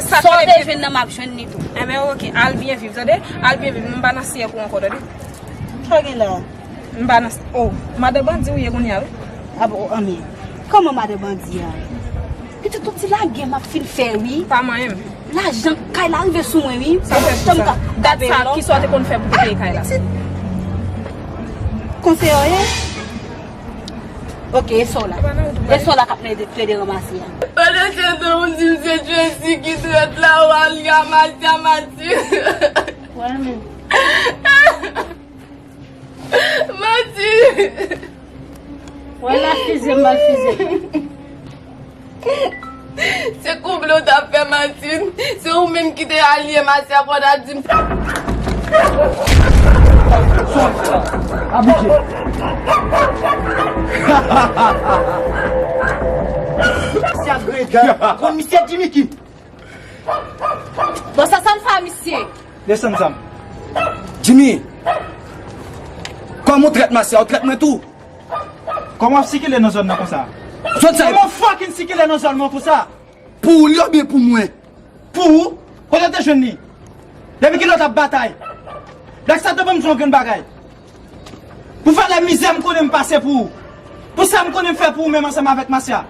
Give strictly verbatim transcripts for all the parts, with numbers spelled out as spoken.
Sa w te jwenn nan m ap jwenn li tou. Enben, oke, al byen viv, tande? Al byen viv, m pa nan syèk ou ankò, tande? Sa gen la? M pa nan, oh, madan bandi ou ye kounye a, wi. Ah bon, anmè. Kòman madan bandi a? Pitit, yon ti lagè m ap fin fè, wi. Pa manyen m. Lajan kay la rive sou mwen, wi. Sa fè pou sa. Dat sa, kisa w te konn fè pou te peye kay la? Pitit. Konseye w ye? Ok, e sa w la? E sa w la k ap plede, plede ranmase a? Pandan se tan, ou di m se Tracy ki trèt la, ou al ranmase a, Martine. Wè, men. Martine! Wè la, fize m, ba l fize. Se konble w t ap fè, Martine. Se ou menm ki te alye Marcia pou w ta di m. Marcia Greg, konn misye Jimmy ki? Bon, sa, sa n fè a misye? Desann zam. Jimmy, kòman w trèt Marcia, w trèt mwen tou? Kòman w ap sikile nan zòn nan konsa? Zòn sa. Kòman w fucking sikile nan zòn nan konsa? Pou ou li oubyen pou mwen? Pou ou? Kote w te jwenn li? Depi kilè w t ap batay? Black Satan ban m di w yon grenn bagay. Pou valè mizè m konnen m pase pou ou. Pou sa m konnen m fè pou ou menm ansanm avèk Marcia.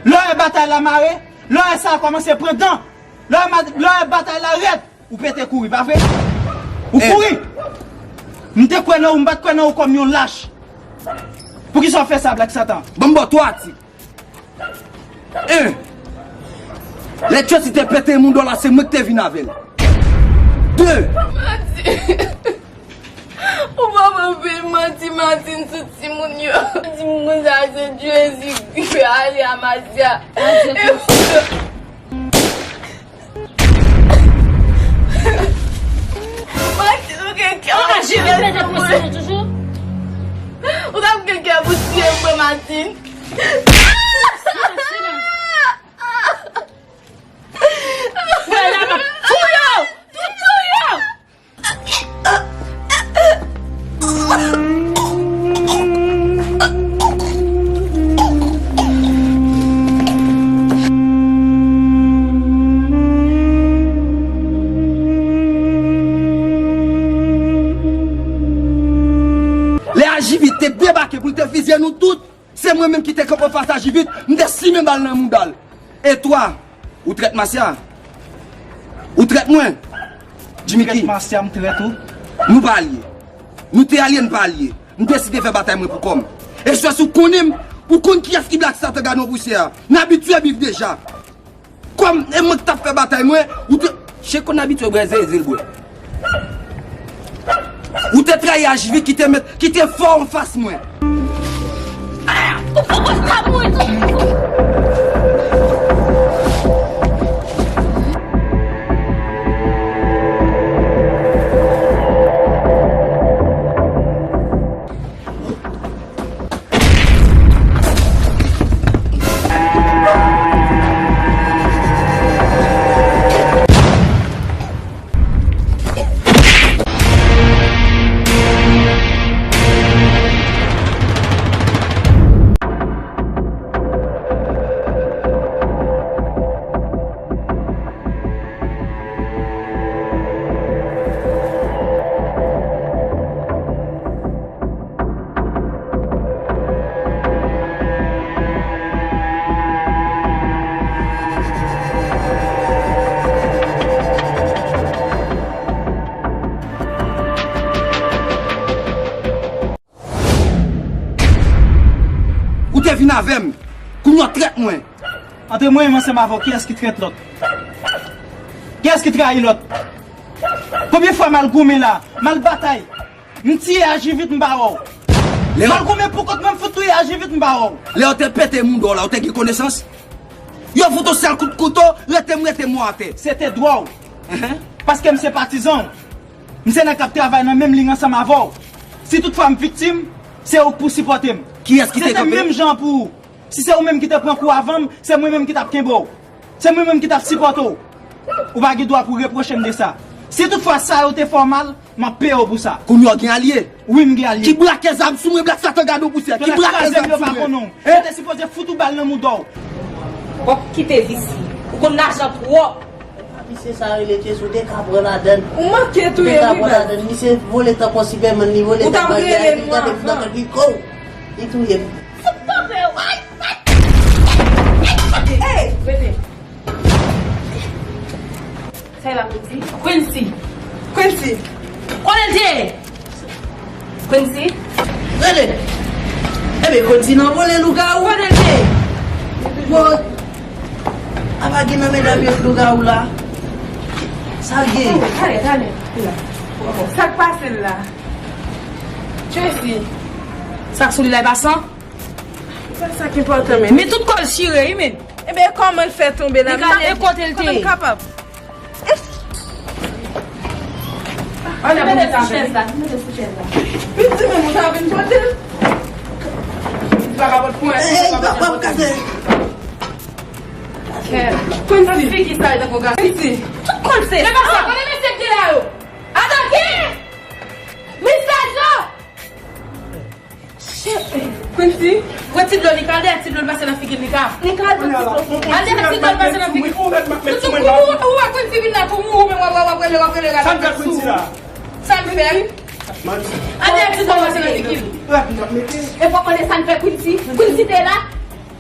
Lè w wè batay la mare, lè w wè sa a kòmanse pran dan, lè w wè ma-, lè w wè batay la rèd, ou pete kouri, pa vre? Ou kouri! M te kwè nan ou, m pa t kwè nan ou kòm yon lach. Poukisa w fè sa, Black Satan? Ban m ba w twa ti. En, lè Tracy te pete moun dò la, se mwen ki te vin avè l. De. Martine. Ou pa pran peyi manti, Martine, sou timoun yo. Timoun sa se Tracy ki fè ale a Marcia. Martine, ou gen kè pou tiye mwen. Ou t ap gen kè pou tiye mwen, Martine. Silans, silans. Frè la m ap touye w! Touye w! Lè Ajivit te debake pou l te fizye nou tout, se mwen menm ki te kanpe anfas Ajivit, m te simen bal nan mouda l. E twa, ou trèt Marcia? Ou trèt mwen? Jimmy ki? Trèt Marcia, m trèt ou. Nou pa alye. Nou te alye, n pa alye. M deside fè batay mwen pou kò m. E sè si w konnen m, ou konn kiyès ki Black Satan gade yon pousyè a. N abitye viv deja. Kòm e mwen ki t ap fè batay mwen, ou te, che konn abitye bwè zezil bwè. Ou te trayi Ajivit ki te met, ki te fò anfas mwen. Ou poko ka mouri tou. Ou te vin avè m, kounye a w trèt mwen. Antre mwen menm ansanm avè w, kiyès ki trèt lòt? Kiyès ki trayi lòt? Konbyen fwa m al goumen la, m al batay, m tiye Ajivit, m pa wè w. M al goumen poukont mwen, m fout touye Ajivit, m pa wè w. Lè yo te pete moun dò la, ou te gen konesans? Yo fout yon sèl kout kouto, rete m, rete mò atè. Se te dwa w. Enhen. Paske m se patizan w. M se nèg k ap travay nan menm liy ansanm avè w. Si toutfwa m viktim, se ou k pou sipòte m. Kiyès ki te kanpe? Se te menm jan pou ou. Si se ou menm ki te pran kou avan m, se mwen menm ki t ap kenbe w. Se mwen menm ki t ap sipòte w. Ou pa gen dwa pou repwoche m de sa. Si toutfwa sa yo te fè w mal, m ap peye w pou sa. Kounye a w gen alye? Wi, m gen alye. Ki brake zam sou mwen, Black Satan gade w pousyè. Ki brake zam sou mwen? Yo pa konnen w. Yo te sipoze fout ou bal nan mouda w. W ap kite visye. Ou konn lajan twòp. Misye sa rele Tchesou, te ka pran ladann. Ou manke touye m wi baz. Misye vole tankou Sipèmann, li vole tankou Maryaj, li tande m nan kòd li, kou! Li touye m. Fout kanpe, ay! Ey! Rete. Sa e la Quincy? Quincy. Quincy. Kote l te ye? Quincy. Rele. Ebe, Quincy nan vole lougawou. Kote l te ye? Bon. Apa gen nan medam yo lougawou la? Sa l gen? Talè, talè. Sa k pase l la? Tracy. Sa k sou li la e pa san? Se sa ki enpòtan, men. Men tout kò l chire, wi, men. Ebe, kòman l fè tonbe la? Li ka, e kote l te ye? Kote l kapab? Ann mete sou chèz la, mete sou chèz la. Piti, men mwen ta vin pote l. Li pa ka pot pwen. Ey, pa, pa kase. Quincy. Figi sa, li tankou gason. Quincy. Tout kò l se san. Men pa sa, kote mesye k te la yo? Atake! Mesaj yo! Quincy. Pran ti dlo, li kal dèyè ti dlo, li pase nan figi l, li ka. Li kal pran ti dlo. Al dèyè ti dlo, li pase nan figi l. Ou, ou, ou wè Quincy vin la tou, ou, ou, men w ap, w ap, w ap rele, w ap rele, w ap rele. Sa l fè Quincy la? Sa l fè? Al dèyè ti dlo, pase nan figi l. E fò konnen sa l fè Quincy. Quincy te la.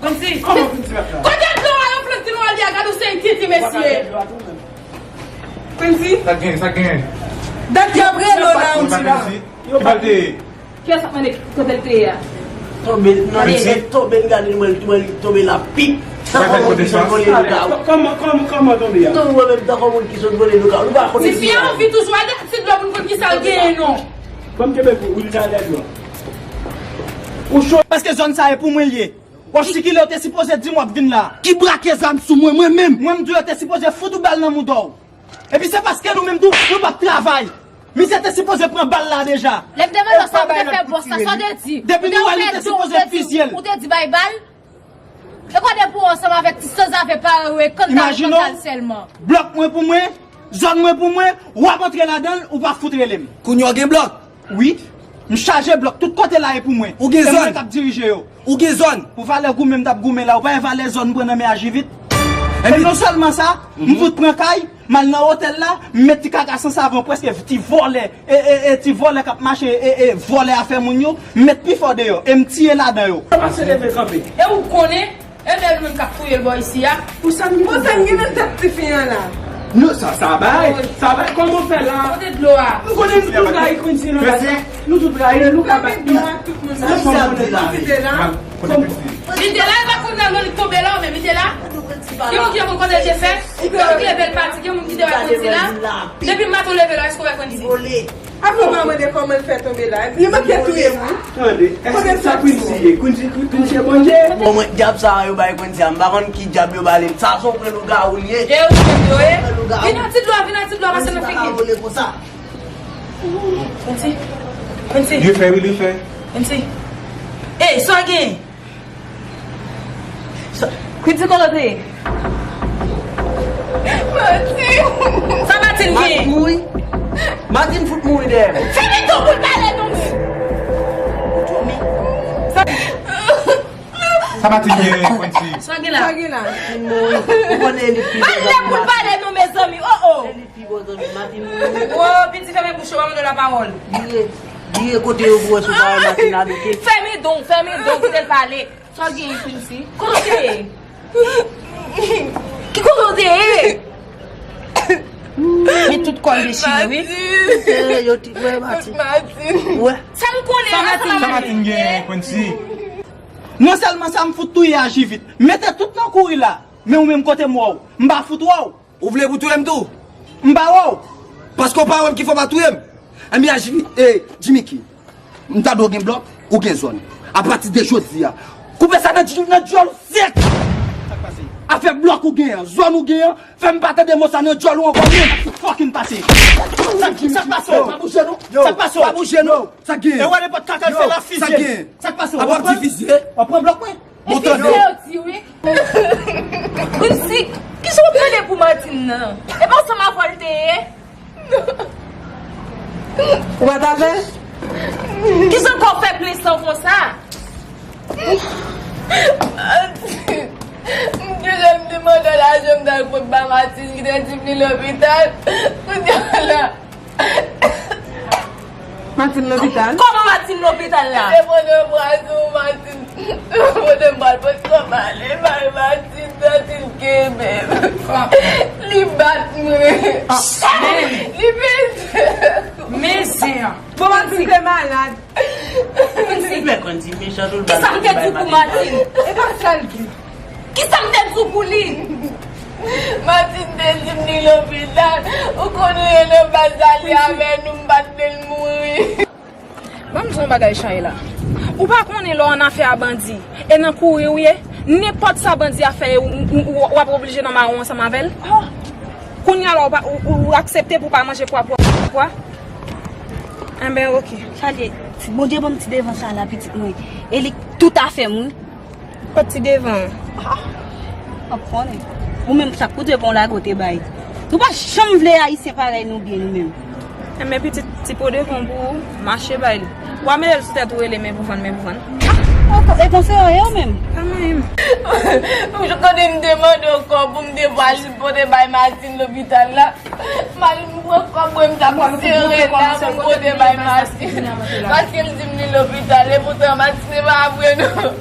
Quincy. Kòman Quincy pa t la? Kote dlo a yo flot ti nou al dèyè, gade w se yon titi, mesye. Quincy. Sa gen, sa gen. Dat y ap rele w la, Quincy la. Yo pa te. Kiyès ap mande kote l te ye a? Tonbe nan nèg, tonbe n gade mwen, mwen tonbe la pip. Tankou moun ki sot vole lougawou. Kòman, kòman, kòman tonbe a? Tonbe mwen menm tankou moun ki sot vole lougawou. Nou pa konn si fi a anvi toujou al dèyè ti dlo pou n konn kisa l genyen non. Ban m kenbe pou ou, li ka al dèyè dlo. Ou cho. Paske zòn sa e pou mwen l ye. W ap sikile, yo te sipoze di m w ap vin la. Ki brake zam sou mwen, mwen menm? Mwen m di w yo te sipoze fout ou bal nan mouda w. Epi se paske nou menm tou, nou p ap travay. Misye te sipoze pran bal la deja. Lè m te mande w sa, ou te fè bòs la, sa w te di? Depi nou wè li te sipoze fizye l. Ou te di bay bal? E kwa depi w ansanm avèk ti sanzave paran yo e kandal, kandal sèlman. Blòk mwen pou mwen, zòn mwen pou mwen, w ap antre ladan l, ou pa fout rele m. Kounye a w gen blòk? Wi. M chaje blòk, tout kote la e pou mwen. Ou gen zòn? Se mwen k ap dirije yo. Ou gen zòn? Pou valè goumen m t ap goumen la, ou pa wè valè zòn m pran nan men Ajivit? E non sèlman sa, m fout pran kay, m al nan otèl la, m met ti kaka san savan, prèske ti vòlè, e, e, e, ti vòlè k ap mache, e, e, vòlè afè moun yo, m met pi fò deyò, e m tiye ladan yo. Sa pase leve kanpe? E ou konnen, e bèl moun k ap fouye l bò isi a. Pou sa m gen nan tèt tifi an la? Non, sa, sa bay, sa bay, kòman w fè la? Kote dlo a? M konnen nou tout rayi Quincy nan baz la. Nou tout rayi, nou ka bat. Li te la, e pa konn nan li tonbe la, ou menm li te la. Gen moun ki konn kote l te fè, gen moun ki leve l pati, gen moun ki te wè Quincy la. Depi maten w leve la, èske w wè Quincy? Apre w pa mande kòman l fè tonbe la. Li manke touye m wi. Tande, èske sa Quincy ye? Quincy, Quincy se Bondye? Bon, mwen, dyab sa a yo bay Quincy a, m pa konn ki dyab yo ba li. Sa se yon vrè lougawou li ye. E yo di yo ye. Vin nan ti dlo, vin nan ti dlo, pase nan figi. Quincy, Quincy. Li fè, wi, li fè. Quincy. Ey, sa w gen? Quincy, kote w te ye? Martin. Sa Martin gen? Martin mouri. Martin fout mouri dèyè m. Fèmen do pou l pale non. Sa, sa Martin gen, Quincy? Sa gen la? Sa gen la? Martin mouri. Ou konnen li pi bon. Pa lè pou l pale non, mezanmi. Oh, oh. Pi bon zanmi Martin mouri. Wo, piti fèmen bouch ou, pa mande w lapawòl. Vire, vire kote yo pou wè si w pa wè Martin adoke. Fèmen don, fèmen don, kite l pale. Sa w gen, Quincy? Kote w te ye? Ki kote w te ye? Men tout kò l dechire, wi. Yo ti wè Martin. Wè. Sa m konnen, sa Martin gen, Quincy? Non sèlman sa, m fout touye Ajivit. Mete tout nan kouri la. Men ou menm kote m wè w? M pa fout wè w. Ou vle pou touye m tou? M pa wè w. Paske w pa wè m ki fè w pa touye m. Anben, Jimmy, eh, Jimmy King, m ta dwe w gen blòk, ou gen zòn. Apati de jodi a, koupe sa nan dj-, nan djòl ou sèk. Sa k pase? Afè blòk ou gen an, zòn ou gen an, fè m pa tande mo sa nan djòl ou ankò menm. Sa k fucking pase? Sa k, sa k pase? Pa bouje non. Sa k pase? Pa bouje non. Sa k gen? E wè nenpòt kaka l fè la fizye. Sa k gen? Sa k pase? Apa w ap di fizye? W ap pran blòk mwen? Bon, tande. Fizye yo di wi. Quincy, kijan w pale pou Martin nan? E pa ansanm avè w l te ye? Ou pa t avè l? Kijan kò w fè plen san konsa? Martin, m te Lè m te mande w lajan m t al pot ba Martine ki te di m li lopital. Kounye a la. Martine lopital? Kòman Martine lopital la? Li te mande m pwason Martine. Mande m pral pot kòm ale bay Martine, Martine kenbe m. Li bat mwen. Li peze. Men zen an. Bon, Martine te malad. Silvouplè, konn di mechan tou l ba. Kisa m te di pou Martine? E pa sa l di. Kisa m te di w pou li? Martine te di m li lopital. Ou konn ou ye nan baz la, li avè nou, m pa t vle l mouri. Ban m di w yon bagay, Shayla. Ou pa konnen lè w annafè a bandi, e nan kouri w ye? Nenpòt sa bandi a fè, ou, ou, ou, w ap oblije nan mawon ansanm avè l. Kounye a la, ou pa, ou, ou, ou aksepte pou w pa manje pwa, pwa, pwa? Enben, oke. Chale, Bondye ban m ti devan sa la, pitit mwen. E li tout afè m, wi. Kot ti devan an? Ah, w ap konnen. Ou menm, chak kou devan w lage w te bay. Nou pa janm vle Ayisyen parèy nou byen, nou menm. Enben, pitit, ti po devan pou ou, mache bay li. W a mele l sou tèt ou, rele men pou vann, men pou vann. Ah, e konsa yo ye w menm? Pa manyen m. Ou konnen m te mande w kòb pou m te pral pote bay Martine lopital la. Mal m pran kòb mwen, m t ap sere la pou m pote bay Martine. Paske l di m li lopital, e poutan Martine pa apre non.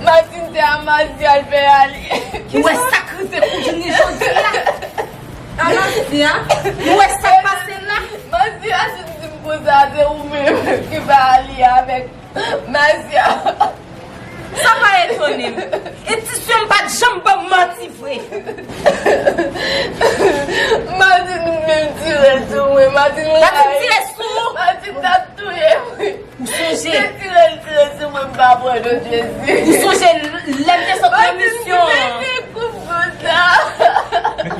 Martine se a Martial fè a li. Ou wè sa k rive Koudjouni jodi a? A Martial? Ou wè sa k pase la? Martial sot di m konsa, se ou menm ki fè a li avèk Martial. Sa pa etone m. E ti sè m pa t janm ban m manti vre. Martine menm tire sou mwen. Martine, Martine tire sou ou? Martine t ap touye mwen. Ou sonje? Se tire l tire sou mwen, m pa pran non Jezi. Ou sonje lè m te sot nan misyon an? Martine te kout konsa.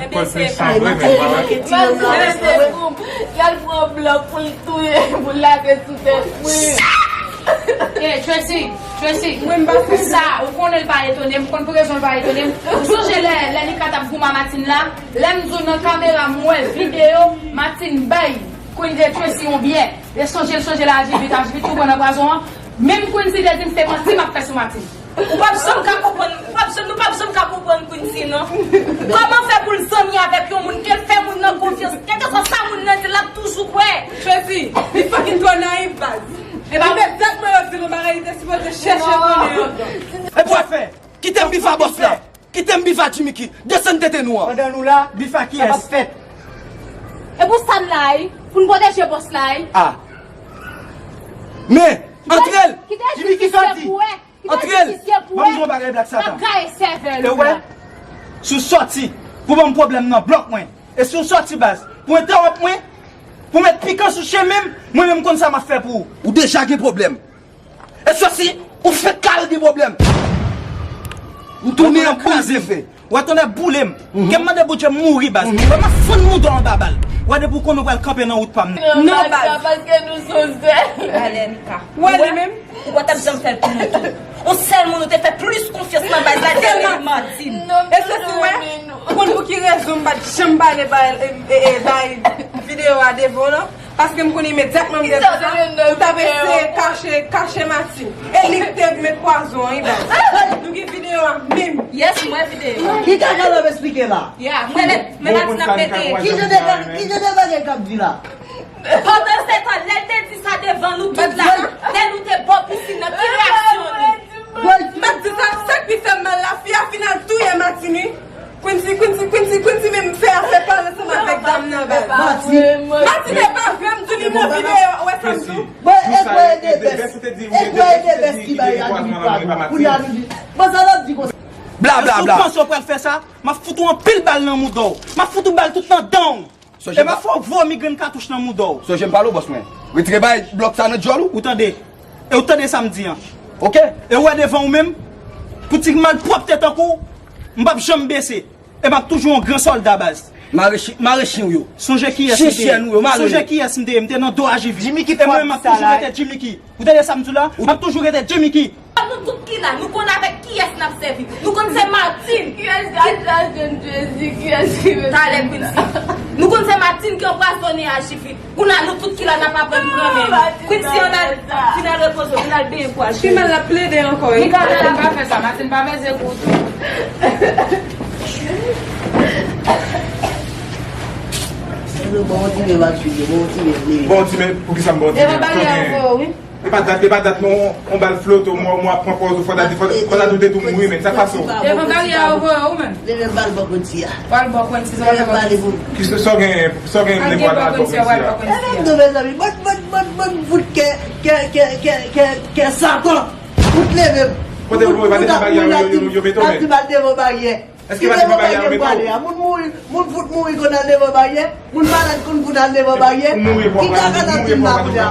Ebyen, se Martine te kout. Y al pran blòk pou l touye, pou l lage sou tèt mwen. Eh, Tracy, Tracy. Mwen m pa fè sa. Ou konnen l pa etone m, ou konn pou rezon l pa etone m. Ou sonje lè, lè Nika t ap goumen a Martine la? Lè m di w nan kamera, m wè videyo, Martine bay Queen de Tracy yon byè. E sonje l, sonje l aji vit, aji vit, tou pran nan pwazon an. Menm Quincy te di m se manti m ap fè sou Martine. Ou p ap janm ka konprann, ou p ap janm, nou p ap janm ka konprann Quincy, non. Kòman fè pou l zanmi avèk yon moun, ke l fè moun nan konfyans, kèlkeswa sa moun nan di, l ap toujou kwè? Tracy, li fucking twò nayif, baz. Li mete tèt mwen yo di nou bagay li te sipoze chèche konnen anvan. E pou w fè, kite m bifa bòs la. Kite m bifa Jimmicky. Desann tete nou an. Pandan nou la, bifa kiyès? Sa p ap fèt. E pou sa n la, wi. Pou n pwoteje bòs la, wi. Ah. Men, antre l. Jimmicky soti. Antre l. Ban m di w yon bagay, Black Satan. Ou wè, si w soti pou ban m pwoblèm nan blòk mwen, e si w soti, baz, pou entèwonp mwen, pou met pikan sou chemen m, mwen menm m konn sa m ap fè pou ou. Ou deja gen pwoblèm. E sòsi, ou fèk kal gen pwoblèm. M tounen an brize fè. Wè tonnè boule m. Kè m mande Bondye m mouri, baz. Wè m ap fann mouda w anba bal. Wè depi w konnen w pral kanpe nan wout pa m. Non, baz. Paske nou sou zèl. Alè, Nika. Wè li menm. Ou pa t ap janm fè l pou nou tou. Yon sèl moun ou te fè plis konfyans nan baz la, se Martine. E sòsi, wè, ou konn pou ki rezon m pa t janm pale bay, e, e, e, bay videyo a devan w lan? Paske m konn imedyatman m te di sa, ou t ap eseye kache, kache Martine. E li k te met pwazon an, wi, baz. Nou gen videyo a menm. Yes, m wè videyo a. Ki kaka l ap esplike la? Ya, m wè lè, men Martine ap pete. Ki jan de, ki jan de bagay k ap di la? Pandansetan, lè l te di sa devan nou tout la, lè nou te bò pisin nan, ki reyaksyon nou? M ap di sa, sa k pi fè m mal la, fi a fin al touye Martine, wi. Quincy, Quincy, Quincy, Quincy menm fè afè pale ansanm avèk dam nan, baz. Martine. Martine e pa vre, m di li nan videyo, ou wè sa m di w? Bon, e kwè e de bès. E kwè e de bès ki bay Anivi pwazon. Kounye a Anivi. Bon, sa l ap di konsa. Bla, bla, bla. Si w panse w pral fè sa, m ap fout ou anpil bal nan mouda w. M ap fout ou bal tout nan dan w. E m ap fè w vomi grenn katouch nan mouda w. Sonje m pale w, bòs mwen. Retire bay blòk sa nan djòl ou. Ou tande? E ou tande sa m di an? Oke. E ou wè devan ou menm, pou ti malpwòpte tankou w, m p ap janm bese. E m ap toujou yon gran sòlda, baz. Mare chi-, mare chen w yo. Sonje kiyès m te ye. Chen, chen w yo, mare yo. Sonje kiyès m te ye. M te nan do Ajivi. Jimmy ki. E mwen menm, m ap toujou rete Jimmy ki. Ou tande sa m di w la? M ap toujou rete Jimmy ki. Nou tout ki la, nou konn avèk kiyès n ap sèvi. Nou konn se Martine. Kiyès ki al jwenn Jezi? Kiyès ki vin? Talè Quincy. Nou konn se Martine ki anpwazonnen Achifi. Kounye a nou tout ki la n ap aprann pran men nou. Quincy, ann al, vin al repoze w, vin al benyen kò w. Pi mal l ap plede ankò wi. Matin pa fè sa, Matin pa peze kou tou. Bon, ti men, pou ki sa m bon ti men? Evan bagay a anvo wi. E pa dat, e pa dat non, on bal flote, ou mò, mò ap pran pòz ou, fò dat, fò dat ou te tou mouri, men sa fason. Evan bagay a anvo wi men. Leve bal bò konn si a. Bal bò konn si a. Leve bal pou. Ki sa w gen, sa w gen de bal bò konn si a. Evan nou mezanmi, bon, bon, bon, bon, fout kè, kè, kè, kè, kè, kè Satan. Fout leve. Kote pou bagay a yo, yo, yo mete w men. Ap di bal devan baryè. Èske pa devan baryè yo mete w? Moun mouri, moun fout mouri konn al devan baryè. Moun malad konn fout al devan baryè. Ki kaka n ap di m la kounye a?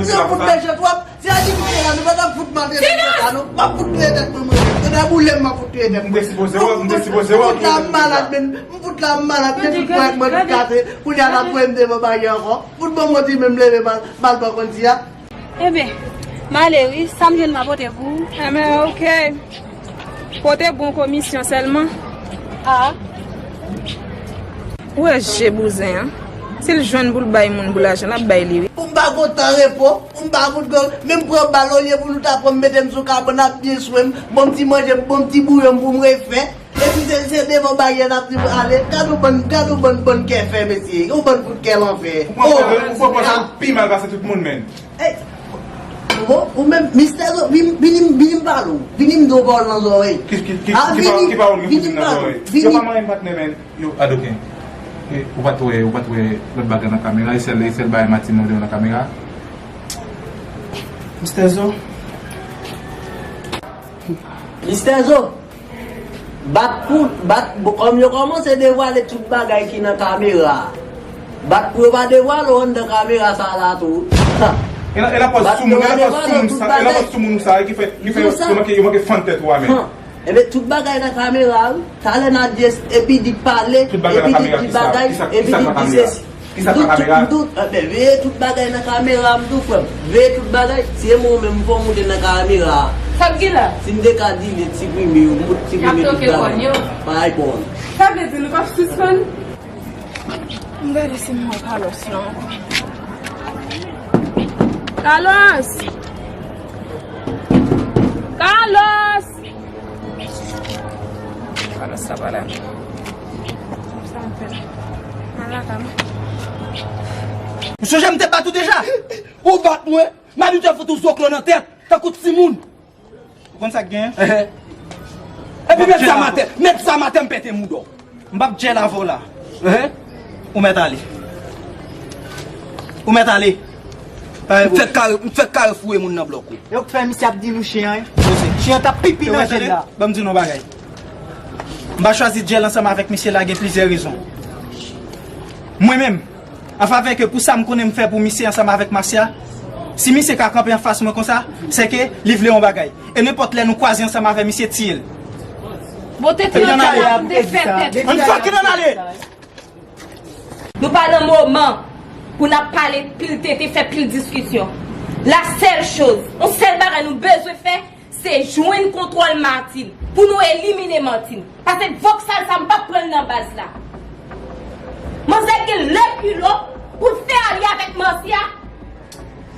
Yo fout mechan twòp. Se a di misye la, nou pa t ap fout maltrete misye la non. M ap fout touye tèt mwen mwen. Se nan boule m m ap fout touye tèt mwen. M te sipoze wè, m te sipoze wè. M fout la m malad men, m fout la m malad men, tout mwen mwen kase. Kounye a n ap voye m devan baryè ankò. Fout bon mwen di men m leve mal, mal bò konn si a. Ebyen, m ale wi, sa m jwenn m a pote pou ou. Ebyen, oke. Pote bon komisyon sèlman. A. Ou wè je bouzen an? Si l jwenn pou l bay moun pou lajan, l ap bay li wi. Pou m pa gon tan repo, pou m pa fout gon, men m pran bal olye pou nou ta pran m mete m sou kabann ap byen swen m, bon m ti manje m, bon m ti bouyon m pou m refè. Epi se, se devan baryè n ap di m ale. Gad yon bann, gad yon bann, bann kè fè mesye. Yon bann fout kè lanfè. Ou pran pòz ou, ou pran pòz ou pi mal pase tout moun men. Ey! Bon, ou menm, Mistè Zo, vin, vin, vin m pale w. Vin m di w pawòl nan zòrèy. Ki, ki, ki, ki pawòl, ki pawòl ou vin di m nan zòrèy? Yo pa manyen m patnè men. Yo, adoken. E, ou pa t wè, ou pa t wè lòt bagay nan kamera. E sèl, e sèl bagay Martine nan vle nan kamera. Mistè Zo. Mistè Zo, bat pou, bat, kòm yo kòmanse devwale tout bagay ki nan kamera a. Bat pou yo pa devwale w anndan kamera sa a la tou. E la, e la pòz sou moun, e la pòz sou moun sa, e la pòz sou moun sa ki fè, ki fè yo manke, yo manke fann tèt ou a men. Ebyen, tout bagay nan kamera wi. Talè Nadyes, epi di pale, epi di di bagay, epi di di sesi. Ki sa pa kamera? M di w, m di w, eh, ben, veye tout bagay nan kamera, m di w, frè m. Veye tout bagay. Si e mwen menm, m fè w moute nan kamera. Sa k gen la? Si m te ka delete, siprime yo, m fout siprime tout bagay. Pa ay bon. Sa vle di nou p ap sispann? M gade si m wè Carlos la ankò. Carlos! Carlos! Carlos la pa la. Sa m fè? Al lakay mwen. Ou sonje m te bat ou deja? Ou bat mwen, m abitye fout ou zoklo nan tèt, tankou timoun. Ou konn sa k genyen? Epi met zam atè, met zam atè, m pete mouda w. M p ap djèl avè w la. Ou mèt ale. Ou mèt ale. M fèk kare, m fèk kare foure moun nan blòk ou. E ou k fè misye ap di nou chen an, wi. Chen an t ap pipi nan jèl la. Ban m di nou yon bagay. M pa chwazi djèl ansanm avèk misye la, gen plizyè rezon. Mwen menm, an favè ke pou sa m konnen m fè pou misye ansanm avèk Masya, si misye ka kanpe anfas mwen konsa, se ke li vle yon bagay. E nenpòt lè nou kwaze ansanm avè misye, tiye l. Bon, te te yon tan pou te fè tèt. Ann fòk ann ale! Nou pa nan moman pou n ap pale pil tete, fè pil diskisyon. La sèl choz, yon sèl bagay nou bezwen fè, se jwenn kontwòl Martine pou nou elimine Martine. Paske vòksal sa m p ap pran l nan baz la. Manzè gen lè kilò pou l fè alye avèk Masya.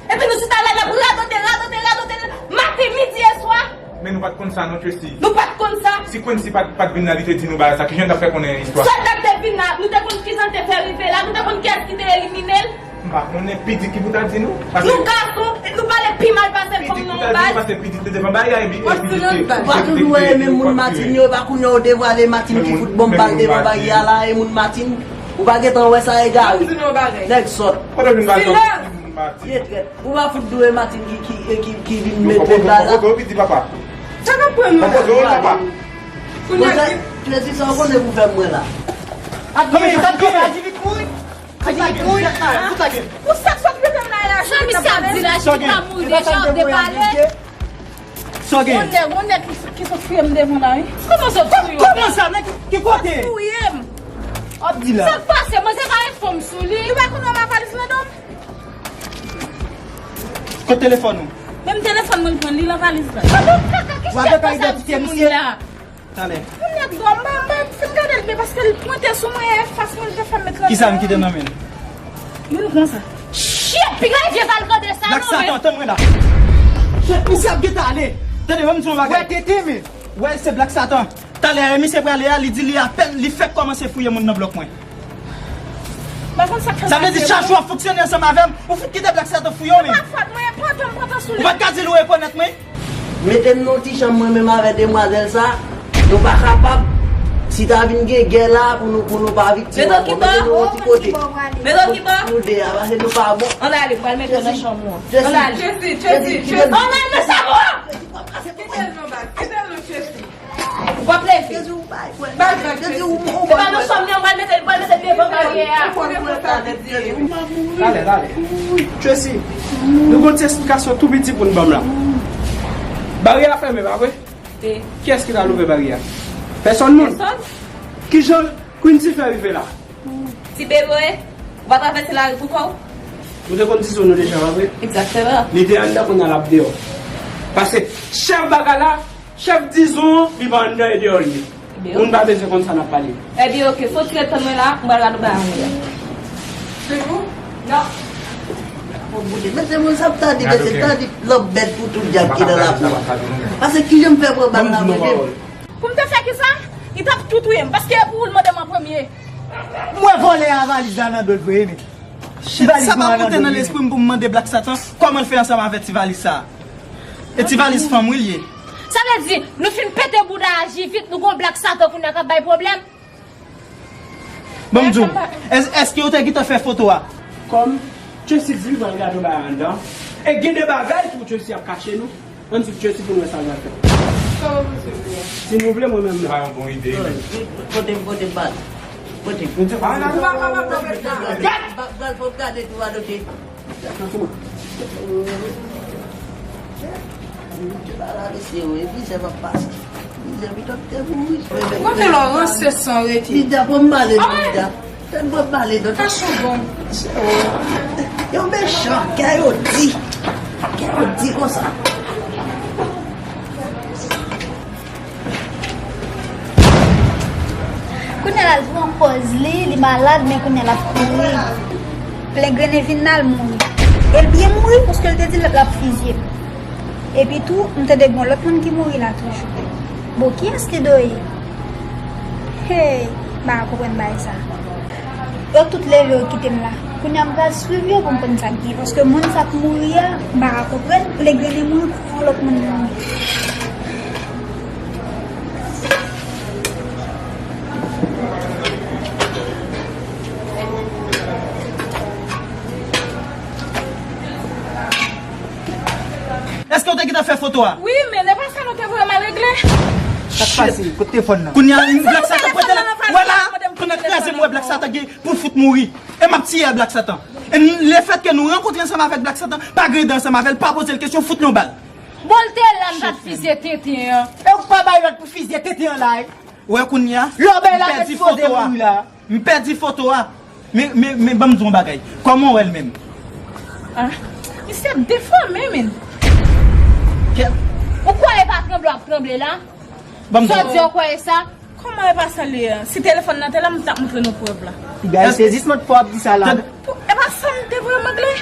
Epi nou chita la n ap radote, radote, radote maten, midi e swa. Men nou pa t konn sa non, Tracy. Nou pa t konn sa. Si Quincy pa t, pa t vin la, li te di nou bagay sa, kijan n t ap fè konnen istwa sa? Sòlda k te vin la, nou te konn kijan l te fè rive la, nou te konn kiyès ki te elimine l. M pa konnen, Pitit ki pou ta di nou. Nou gason, nou pale pi mal pase fanm nan yon bal. Pitit pou ta di nou, pase Pitit te devan bagay, epi Pitit te. Ou pa toujou renmen moun Matin yo, epa kounye a ou devwale Matin ki fout bon bal devan bagay a la, e moun Matin, ou pa gentan wè sa egare. Nèg sòt. Silans! Vye trèt. Ou pa fout dwe Matin ki, ki, ki, ki vin met trèt la la. Sa k ap pran nou la? Mwen sa, Tracy, sa w konnen pou fè mwen la? Ap gen sa k ap gen la, di vit mouri. Pou sa k sot mete m la, la, sa misye ap di la, Jimmy pa mouri deja, w te pale. Sa w gen? Yon nèg, yon nèg ki, ki sot kriye m devan la, wi. Kòman sot kriye w? Kòman sa? Nan ki, ki kote? Sot kriye m. W ap di la. Sa k pase? Manzè pa enfòm sou li. Li pa konn wè m a valiz nan do m? Kot telefòn ou? Menm telefòn mwen l pran, li nan valiz la. Gade kaka, kisa k pase ak timoun la? Talè. Yon nèg dwòl, m pa, m pa fin gade l byen paske l pwente sou mwen, e fas mwen l te fè m met Ki zam ki te nan men l? Youn konsa. Shit, piga vye valkande sa. Black Satan, tann mwen la. Shit, misye ap gentan ale. Tande, ban m di w yon bagay. Wè tete men. Wè, se Black Satan. Talè misye prale a, li di li apèn, li fèk kòmanse fouye moun nan blòk mwen. Sa vle di chak jou w ap fonksyone ansanm avè m, ou fout kite Black Satan fouye w menm. Ou pa t ka di l ou rekonèt mwen? Mete m nan yon ti chanm mwen menm avè demwazèl sa, nou pa kapab. Si ta vin gen gè la pou nou, pou nou pa viktim ankò, mete nou yon ti kote. Pou nou de a, paske nou pa bon. Ann ale, m pral mete w nan chanm ou an. Ann ale. Tracy, Tracy, Tracy. Ann ale nan chanm ou an! Kite l non, baz. Kite l non, Tracy. W ap leve. Tracy, ou bay, wè. Bay, bay, Tracy, ou, ou, se pa nan chanm nan, m pral mete, m pral mete devan baryè a. Talè, talè. Tracy, nou gon ti esplikasyon tou piti pou n ban m la. Baryè a fèmen, pa vre? Kiyès ki t al ouvè baryè a? Pèsonn moun? Pèsonn. Kijan Quincy fè rive la? Ti bebe, ou pa travèse lari pou kò w? Nou te konn dizon nou deja, pa vre? Egzakteman. Li te anndan, kounye a l ap deyò. Paske chèf bagay la, chèf dizon an, li pa anndan e deyò l ye. Ebyen, moun pa bezwen konn sa n ap pale. Ebyen, oke, fò w ti ret tann mwen la, m pral gade yon bagay anlè. Se bon? Non. Bon, boude, men se moun sa ap tande, men se tande lòt bèt pou tout dyab ki nan lakou a. Paske kijan m fè pran bal la, mwen menm? Pou m te fè kisa? Li t ap tou touye m, paske e pou ou l mande m an premye. M wè vòlè a valiz la nan do l vre, men. Shit, sa pa monte nan lespri m pou m mande Black Satan kòman l fè ansanm avèk ti valiz sa a. E ti valiz fanm wi l ye. Sa vle di, nou fin pete bouda a Jivit, nou gon Black Satan kounye a k ap bay pwoblèm? Ban m di w, èske w te gentan fè foto a? Kòm Tracy di l pral gade yon bagay anndan, e gen de bagay tou Tracy ap kache nou. Ann swiv Tracy pou n wè sa l pral fè. Si nou vle, mwen menm la. Se pa yon bon ide, men. Pote m, pote m, baz. Pote m. Nou te pa kapab. Bal fòk gade tou a dote. Gade kòman. Misye pa la, mesye, wi, mizè p ap pase. Mizè, pitit te mouri. Kote Lawrence se san rete? Lida, pran m pale non, Lida. Tèt bò pale non. Fason bon. Yo mechan, kè yo di. Kè yo di konsa. Kounye a la, l pran pòz li, li malad, men kounye a l ap kouri. Plen grennen vin la, l mouri. E l byen mouri, paske l te di l ap fizye m. Epi tou, m tande gon lòt moun ki mouri la toujou. Bon, kiyès Lido ye? Hey, m pa ka konprann bagay sa. Yo tout leve, yo kite m la. Kounye a, m pral swiv yo pou m konn sa k gen. Paske moun sa k mouri a, m pa ka konprann. Plen grennen mouri, pou yon lòt moun mouri. Èske w te gentan fè foto a? Wi, men e pa sa nou te voye m al regle. Sa k pase? Kote telefòn nan? Kounye a, Black Satan pote la. Wè la, kounye a kraze m wè Black Satan gen pou l fout mouri. E m ap tiye a Black Satan. E n-, lefètke nou rankontre ansanm avèk Black Satan, pa gen ede ansanm avè l, pa poze l kesyon, fout l yon bal. Bon, l te la, m t ap fizye tenten an. E w pa bay lòd pou fizye tenten an la, wi. Wè kounye a, m pèdi foto a. M pèdi foto a. Men, men, men ban m di w yon bagay. Kòman w wè l menm? Ah, misye ap defòme, men. Ou kwè e pa tranble w ap tranble la? Ban m di w. Sa w di w kwè e sa? Kòman e pa sa l ye a? Si telefòn nan te la, m t ap montre nou prèv la. Piga, se jis mwen k fò ap di sa la. Pou, e pa sa m te vrèman vle.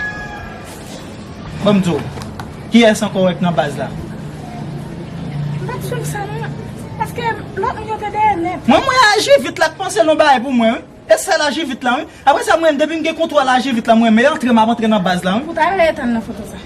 Ban m di w, kiyès ankò w wè k nan baz la? M pa t swiv sa non. Paske lòt moun yo te dèyè nèt. Mwen, mwen aji vit la k panse l yon bagay pou mwen, wi. E sèl aji vit la, wi. Apre sa, mwen, depi m gen kontwòl aji vit la, mwen, men antre, m ap antre nan baz la, wi. Ou ta rele tann nan foto sa.